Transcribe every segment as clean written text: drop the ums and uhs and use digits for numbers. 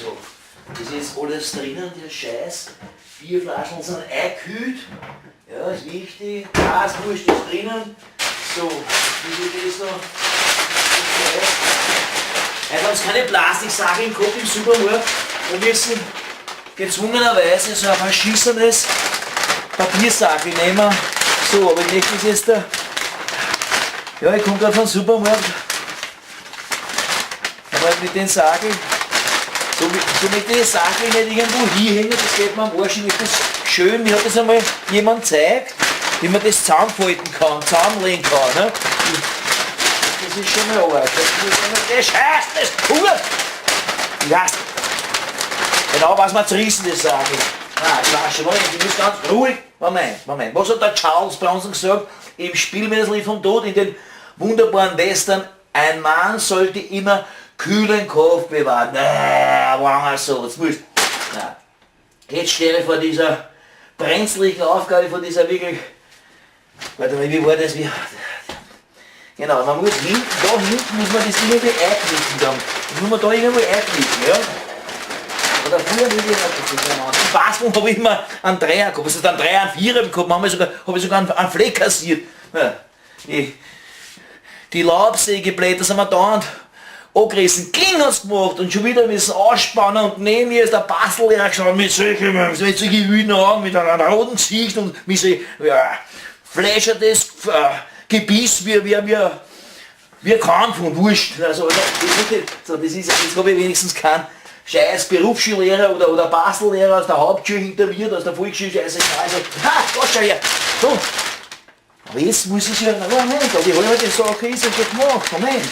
So, das ist alles drinnen, der Scheiß. Bierflaschen sind eingekühlt. Ja, ist wichtig. Gaswurst ist drinnen. So, wie ist das noch? Heute haben sie keine Plastiksachen im Kopf im Supermarkt. Wir müssen gezwungenerweise so ein verschissenes Papiersackel nehmen. So, aber ich möchte das jetzt da. Ja, ich komme gerade vom Supermarkt. Aber mit den Sackel, so möchte ich die Sackel nicht irgendwo hinhängen, das geht mir am Arsch. Ich möchte das schön, mir hat das einmal jemand gezeigt, wie man das zusammenfalten kann, zusammenlegen kann. Ne? Das ist schon mal arg. Das ist Scheiß, das ist gut. Ja, genau, was man zerrissen, das sage ich. Nein, ich weiß schon, Moment, ich muss ganz ruhig. Moment, Moment. Was hat der Charles Bronson gesagt? Im Spiel mir das Lied vom Tod, in den wunderbaren Western, ein Mann sollte immer kühlen Kopf bewahren. Na, war so, jetzt muss. Na, jetzt stehe ich vor dieser brenzlichen Aufgabe, vor dieser wirklich. Warte mal, wie war das? Wie, genau, man muss hinten, da hinten muss man das irgendwie einknicken dann. Das muss man da irgendwo einknicken, ja. Oder früher will ich nicht. Im Basketball habe ich immer einen Dreier gehabt, was ist ein Dreier, einen Vierer gehabt, manchmal sogar, habe ich sogar einen Fleck kassiert. Ja, die Laubsägeblätter sind mir dauernd angerissen, Kling hat's gemacht und schon wieder müssen ausspannen und neben mir ist der Bastellehrer gestanden mit solchen wüden Augen, mit einem roten Gesicht und mit so, ja, fläschertes Gebiss wie ein Kampf und Wurscht. Also, das ist, so, das ist, jetzt habe ich wenigstens keinen scheiß Berufsschullehrer oder Bastellehrer aus der Hauptschule hinter mir, aus der Volksschule, scheiße, also, ha, da schau her. So. Aber jetzt muss ich ja, Moment, aber die halbe Sache ist ja schon gemacht, Moment.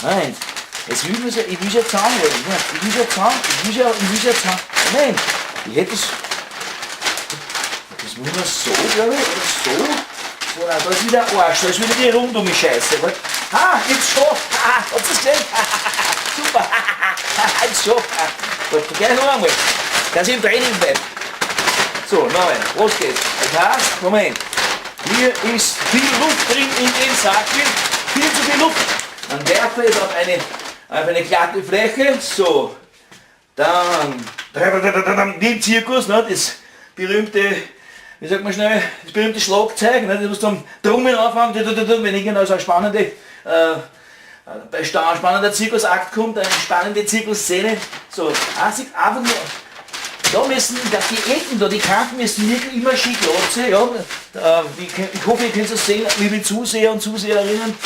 Nein, jetzt will ich ja, ich will ja zusammenholen, ne? Ich will ja zusammen, ich will ja zusammen, Moment, ich hätte es, das muss man so, glaube ich, oder so, so, nein, da ist wieder Arsch, da ist wieder die rundum Scheiße. Ha, jetzt schon, ha, habt ihr das gesehen? Super, jetzt schon. Gut, gleich noch einmal, dass ich im Training bleibe. So, nochmal, los geht's. Das heißt, Moment, hier ist viel Luft drin in dem Sackel, viel zu viel Luft. Dann werfe ich es auf eine glatte Fläche, so, dann, wie im Zirkus, ne, das berühmte, wie sagt man schnell, das berühmte Schlagzeug, ne, das was zum Trommeln anfängt, wenn irgendein so ein spannender Zirkusakt kommt, eine spannende Zirkusszene, so, einfach nur, da müssen, die Ecken da, die Kanten müssen wirklich immer schön glatt sein, ja, ich hoffe, ihr könnt es sehen, liebe Zuseher und Zuseherinnen,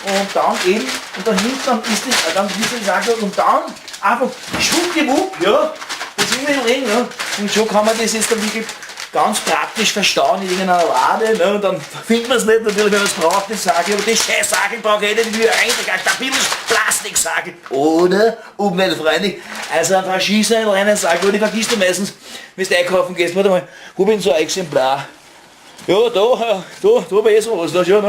und dann eben, und dann hinten dann ist das, dann ist das auch und dann einfach schwuppdiwupp, ja, das ist immer drin, ja, und schon kann man das jetzt dann wirklich ganz praktisch verstauen in irgendeiner Lade, ne, und dann findet man es nicht natürlich, wenn man es braucht, das sage ich, aber das scheiß Sackel brauche ich nicht, wie ein stabiles Plastiksackel. Oder umweltfreundlich, also ein verschissener Leinensackel, aber die vergisst du meistens, wenn du einkaufen gehst. Warte mal, wo bin so ein Exemplar? Ja, da habe ich eh sowas, da schon, ne?